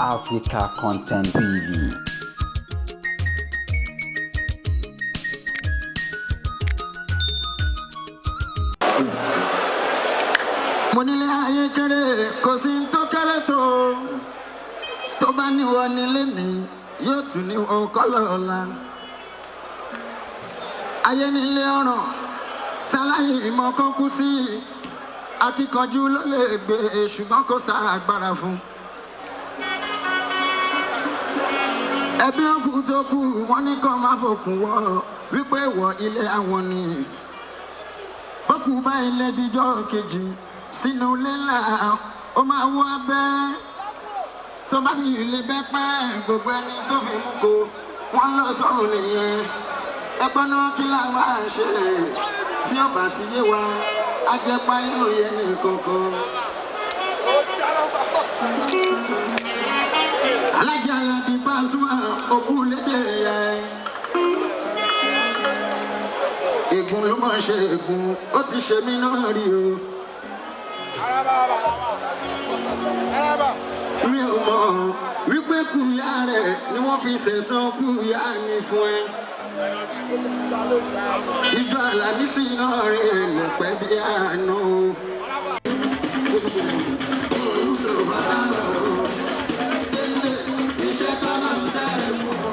Africa Content TV. Mo nílé ayé kéré, kò sí ní tó kéré tó tó bá níwọ nílé ní yóò tún ní ọkọlọ ọ̀la. Ayé nílé ọ̀ràn sáláyé ìmọ̀ kan kú sí, akíkanjú ló lè gbé, ṣùgbọ́n kò sá agbára fún. Ẹbí òkú tó kú, wọn ní kàn má fòkùn wọ wípé wọ ilé àwọn ni bókù bá ilé díjọ́ kejì sínú ilé ńlá, ó máa wọ abẹ́ tó bá fi ilé bẹ́ pẹ́rẹ́, gbogbo ẹni tó fi mú ko wọ́n lọ sọ́run nìyẹn. Ẹgbọ́n náà, kí làwọn à ń ṣe tí ó bá ti yé wa? Ajẹ́pá yóò yẹ ní kankan. Alájà Alábí Pasuma, òkú lédè yẹn, ègún ló mọ̀ ṣe ègún, ó ti ṣe mí náà rí o. Mi ò mọ̀ wípé kúyà rẹ̀ ni wọ́n fi sẹ̀sán kúyà mi fún ẹ. Ìjọ Àlàmísì náà rè lẹ́pẹ́ bí àánú. Iṣẹ́ tọ́lá ń dá ẹ̀ fún ọ.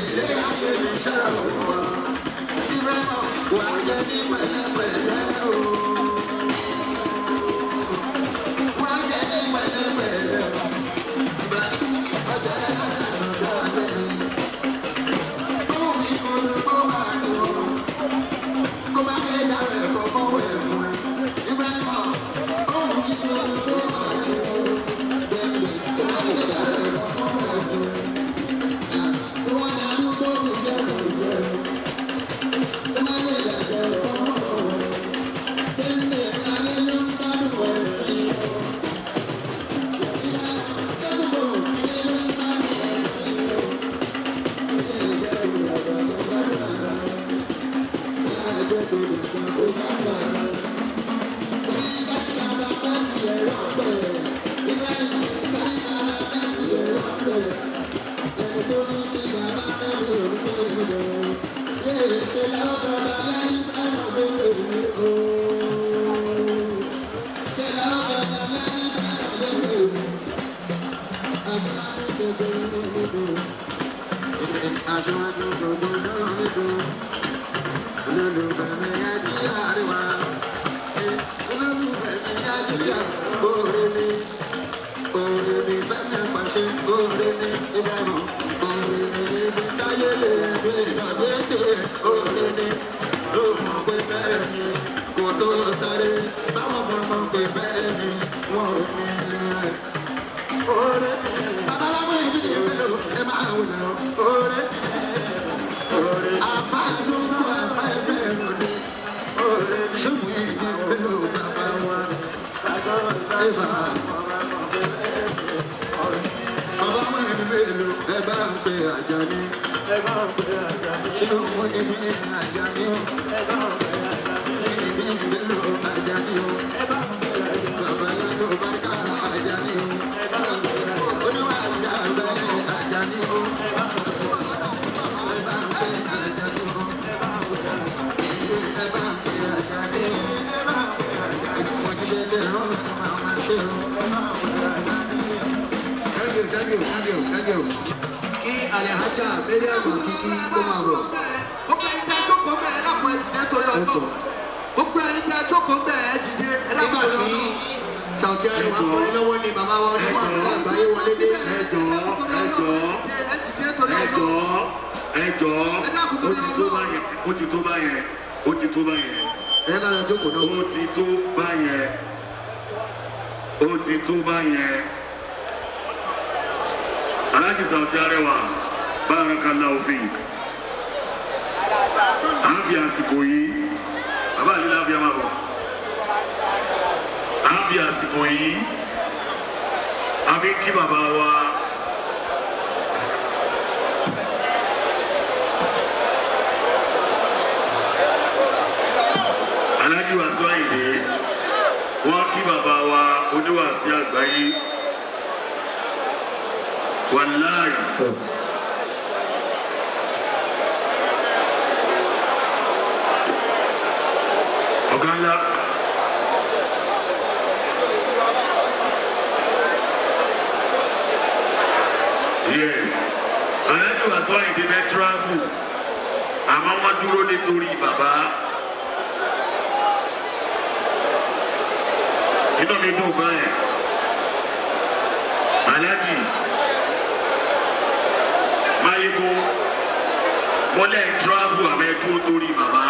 Ilé ayé mi ṣe òun. Wà á jẹ ní pẹ̀lẹ́pẹ̀lẹ́ o. Wà á jẹ ní pẹ̀lẹ́pẹ̀lẹ́ o. Ọjà ọjà lẹ́nu. Ohun mi kò lè kó máa lò ó. Kó má lè dára ẹ̀kọ́ mọ́wọ́ ẹ̀ fún ẹ. Ibrahim, ohun mi kò lè kó máa lò ó. Bẹ́ẹ̀ni, kó má lè dára ẹ̀kọ́ mọ́wọ́ ẹ̀ fún ẹ. Kó má dàrú kó mi jẹ́ kó jẹ́ o. Kó má lè dára ẹ̀kọ́ mọ́wọ́ ẹ̀. Bẹ́ẹ̀ni, ayé ló ń gbádùn ẹ̀ sí o. Ayé ló ń gbádùn ẹ̀ sí o. Aṣíwájú gbogbo náà mi dùn. Olólùfẹ́ mi ají àríwá. Olólùfẹ́ mi ají àríwá. Oore ni, oore ni Fẹ́mi pàṣẹ, oore ni Ibrahim, oore ni ibi sáyé lè gbé ìdàgbédè, oore ni ó mọ̀ pé bẹ́ẹ̀ ni kò tó sáré, báwọn kan mọ̀ pé bẹ́ẹ̀ ni wọ́n ò ní ilé rẹ̀. Oore bàbá wa mú ìdílé mélòó ẹ máa wò lọ. Oore àfa tó ń kọ́ àfa ẹgbẹ́ ròde. Ṣé ìdí mélòó bàbá wa? Ẹ̀bà bàbá mú ìdí mélòó, ẹ bá ń pe Àjàní. Ṣé mú ìdí Àjàní o? Ìdí mélòó Àjàní o? Bàbá lálọ́ bárkà Àjàní o. Oníwàásí àgbáyé Àjàní o. Ẹ bá ń pe Àjàní o. Ẹ bá ń pe Àjàní o. Ìdí tẹ rán mi máa máa ṣe o. Thank you, thank you, thank you, thank you. Kí Alhaja Mariam Akiki kó máa bọ̀. Gbogbo ẹ̀yin tẹ́ jókòó bẹ́ẹ̀, ẹ dákun, ẹ dìde torí Ẹ Ọlọ́run. jọ̀ọ́. Gbogbo ẹ̀yin tẹ́ jókòó bẹ́ẹ̀, ẹ dìde, ẹ dákun Nígbà torí tí Ọlọ́run. Sauty Arẹwà kọrin lọ́wọ́ ni bàbá wa oníwàásù àgbáyé wọlé dé. Ẹ jọ̀ọ́, ẹ jọ̀ọ́. Ẹ dìde torí Ẹ Ọlọ́run. jọ̀ọ́, ẹ jọ̀ọ́. Ẹ dákun Ó torí ti tó Ọlọ́run. báyẹn, ó ti tó báyẹn, ó ti tó báyẹn. Ẹ ká lọ jókòó náà. Ó ti tó báyẹn, ó ti tó báyẹn. Alhaji Sauty Arẹwà, barakallahu fik. À ń fi àsìkò yìí, bàbá àlè láfi máa bọ̀, à ń fi àsìkò yìí a fi ń kí bàbá wa. Alhaji Wasiu Ayinde, wọ́n kí bàbá wa oníwàásí àgbáyé. Wàláì. Ọ̀gá ńlá. Yes. Alhaji Wasiu Ayinde fẹ́ travel. Àmọ́ wọ́n dúró nítorí bàbá. Inú mi dùn báyẹn. Alhaji Mayegun, mo lẹ́ travel, àmọ́ ẹ dúró torí bàbá.